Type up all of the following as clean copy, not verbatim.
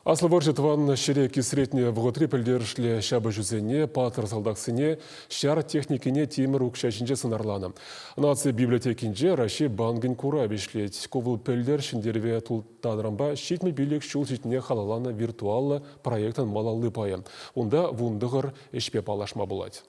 Аслӑ вӑрҫӑ тӑван ҫӗре кисретнӗ вӑхӑтри пӗлтерӗшлӗ ҫапӑҫусене, паттӑр салтаксене, ҫар техникине тимӗр укҫа ҫинче сӑнарланӑ. Наци библиотекинче Раҫҫей банкӗн куравӗ ӗҫлет. Ку вӑл пӗлтӗр Ҫӗнтерӗве тултарнӑранпа 75 ҫул ҫитнине халалланӑ виртуаллӑ проектӑн малалли пайӗ. Унта 19 ӗҫпе паллашма пулать.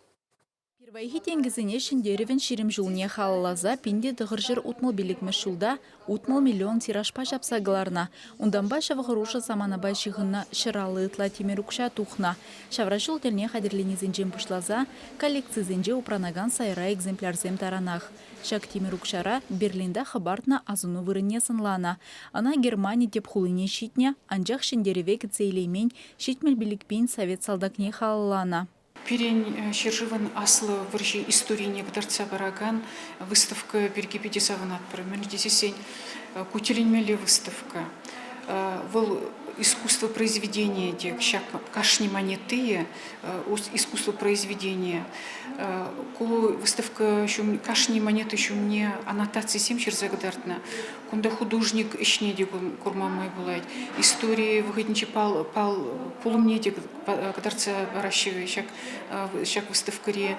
Пирвайхи тенкӗсене Ҫӗнтерӗвӗн 20 ҫулне халалласа 1965-мӗш ҫулта 60 миллион тиражпа ҫапса кӑларнӑ. Унтанпа ҫав хӑрушӑ саманапа ҫыхӑннӑ 150 ытла тимӗр укҫа тухнӑ. Ҫавраҫул тӗлне хатӗрленисенчен пуҫласа коллекцисенче упранакан сайра экземплярсем таранах. Ҫак тимӗр укҫара Берлинта хӑпартнӑ асӑну вырӑнне сӑнланӑ. Ӑна Германи тӗп хулине ҫитнӗ, анчах Ҫӗнтерӗве кӗтсе илеймен 75 пин совет салтакне халалланӑ. Пирӗн ҫӗршывӑн Аслӑ вӑрҫи историне кӑтартса паракан выставка пирки питӗ савӑнатпӑр. Мӗншӗн тесессӗн ку тӗлӗнмелле выставка. Вӑл искусство произведенийӗ те ҫак кашни монетийӗ искусство произведенийӗ. Ку выставка кашни монета ҫумне аннотацисем ҫырса кӑтартнӑ. Кунта художник ӗҫне те курма май пулать. Истори вӑхӑтӗнчи пулӑмне те кӑтартса параҫҫӗ ҫак выставкӑри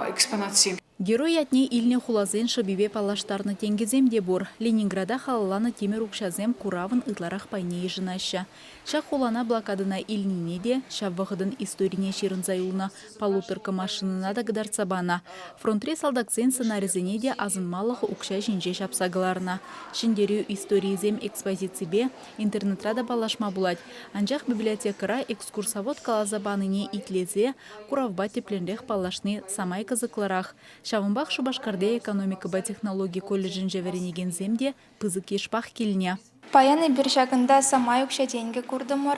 экспонатсем. Герой ятне илнӗ хуласен шӑпипе паллаштарнӑ тенкӗсем те пур. Ленинграда халалланӑ тимӗр укҫасем куравӑн ытларах пайне йышӑнаҫҫӗ. Ҫак хулана блокадӑна илнине те, ҫав вӑхӑтӑн историне ҫырӑнса юлнӑ полуторка машинӑна та кӑтартса панӑ. Фронтри салтаксен сӑнарӗсене те асӑнмалӑх укҫа ҫинче ҫапса кӑларнӑ. Ҫӗнтерӳ историйӗсем экспозиципе интернетра та паллашма пулать. Анчах библиотекӑра экскурсовод каласа панине итлесе куравпа тӗплӗнрех паллашни самай кӑсӑклӑрах. Ҫавӑнпах Шупашкарти экономикӑпа технологи колледжӗнче вӗренекенсем те пысӑк йышпах килнӗ. Паян эпир ҫакӑнта самай укҫа-тенкӗ куртӑмӑр.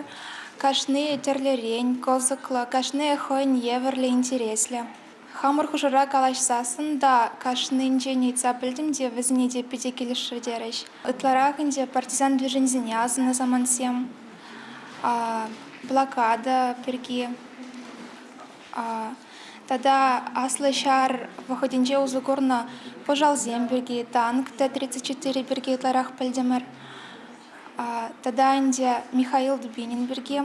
Кашни тӗрлӗрен, кӑсӑклӑ, кашни хӑйӗн евӗрлӗ интереслӗ. Хамӑр хушӑра калаҫсассӑн та кашнинчен ыйтса пӗлтӗм те вӗсене те питӗ килӗшрӗ терӗҫ. Ытларах ӗнтӗ партизан движенисене асӑннӑ самантсем, блокада пирки тата Аслӑ ҫар вӑхӑтӗнче усӑ курнӑ пӑшалсем пирки, танк Т-34 пирки ытларах пӗлтӗмӗр. Тата ӗнтӗ Михаил Дубинин пирки.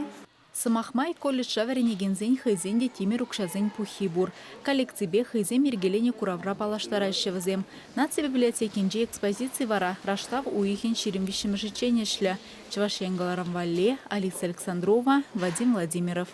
Сӑмах май, колледжра вӗренекенсен хӑйсен те тимӗр укҫасен пуххи пур. Коллекципе хӑйсем йӗркеленӗ куравра паллаштараҫҫӗ вӗсем. Наци библиотекинчи экспозици вара раштав уйӑхӗн 23-мӗшӗччен ӗҫлӗ. Чӑваш Ен кӑларӑм валли Алиса Александрова, Вадим Владимиров.